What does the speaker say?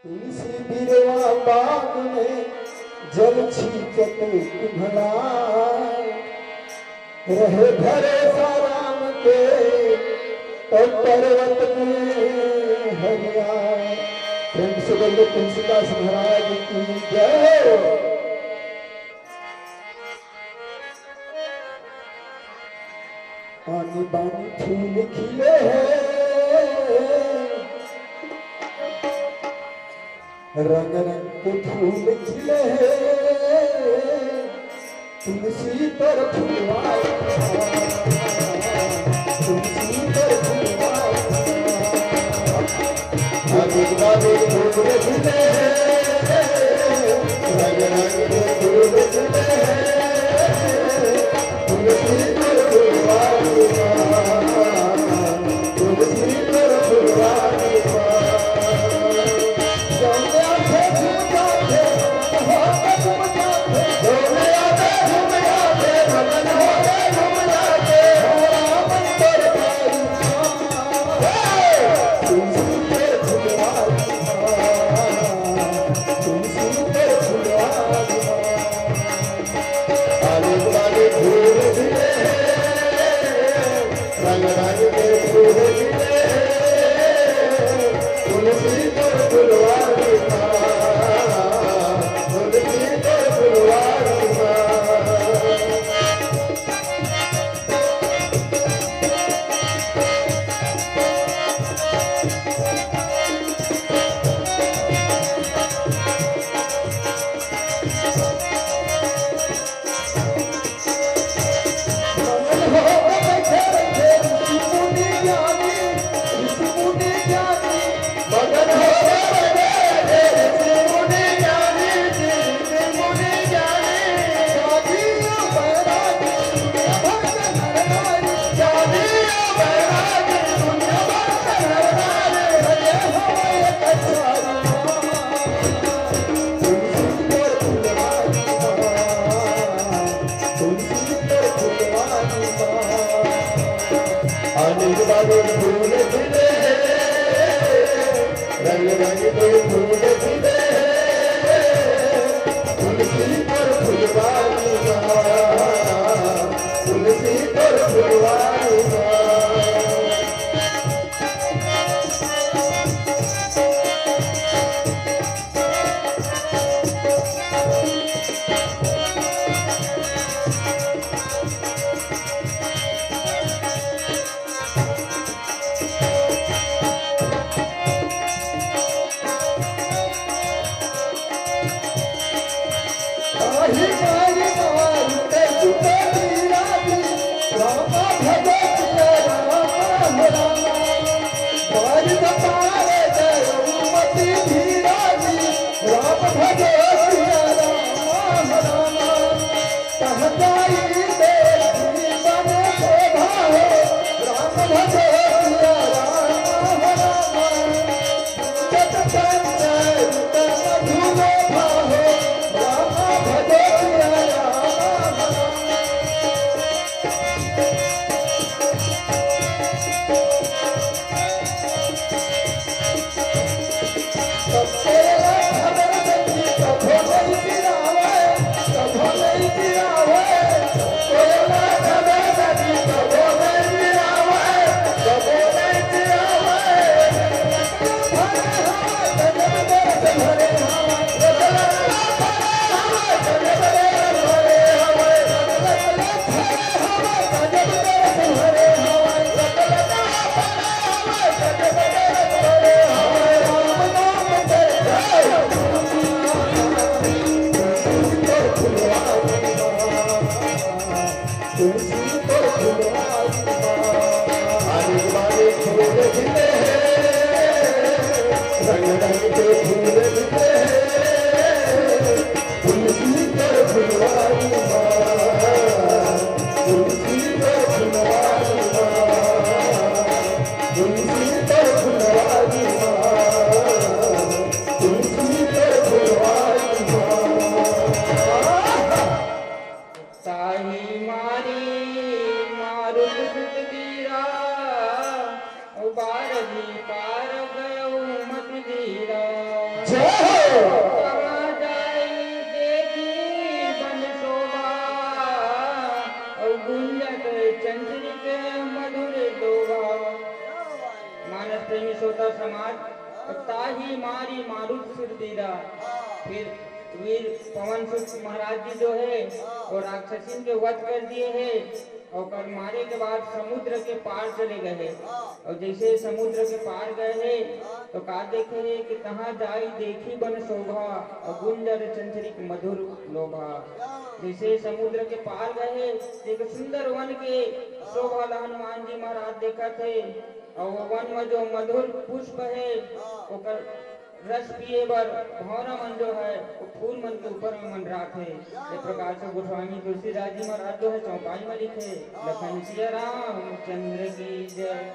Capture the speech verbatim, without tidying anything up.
तुलसी बिरवा बाग में जल छींचत कुम्हला, रहे भरोसा राम के तो पर्वत में हरिया। प्रेम से बोलिए तुलसीदास महाराज की जय। आनी बानी फूल खिले हे, रंग रंग के फूल खिले हे। तुलसी तोर फुलवारी, तुलसी तोर फुलवारी। आनी बानी फूल खिले हे, रंग रंग के फूल खिले हे। ताही मारी मारुत सुत बीरा, उबार जी पार गयो मत धीरा। कहाँ जाई देखी बन शोभा, अउ गुंजत चंचल के मधुर दोहा। मानस प्रेमी श्रोता समाज, ताही मारी मारुत सुर बीरा। फिर वीर पवन सुत महाराज जी जो है, वो राक्षसिन के वध कर दिए है। ओकर मारे के बाद समुद्र के पार चले गए हे। अउ जैसे समुद्र के पार गए हे, तो का देखे हे कि तहाँ जाई देखी बन शोभा, अउ गुंजर चंचरिक मधुर लोभा। जैसे समुद्र के पार गए हे, एक सुंदर वन के शोभा ला हनुमान जी महाराज देखत हे। अउ वो वन में जो मधुर पुष्प हे, ओकर रस पिए बर भौंरा मन जो है, वो फूल मन के ऊपर में मंडरात हे। ये प्रकार से गोस्वामी तुलसीदास जी महाराज जो है, चौपाई में लिखे, लखन सिया रामचंद्र की जय।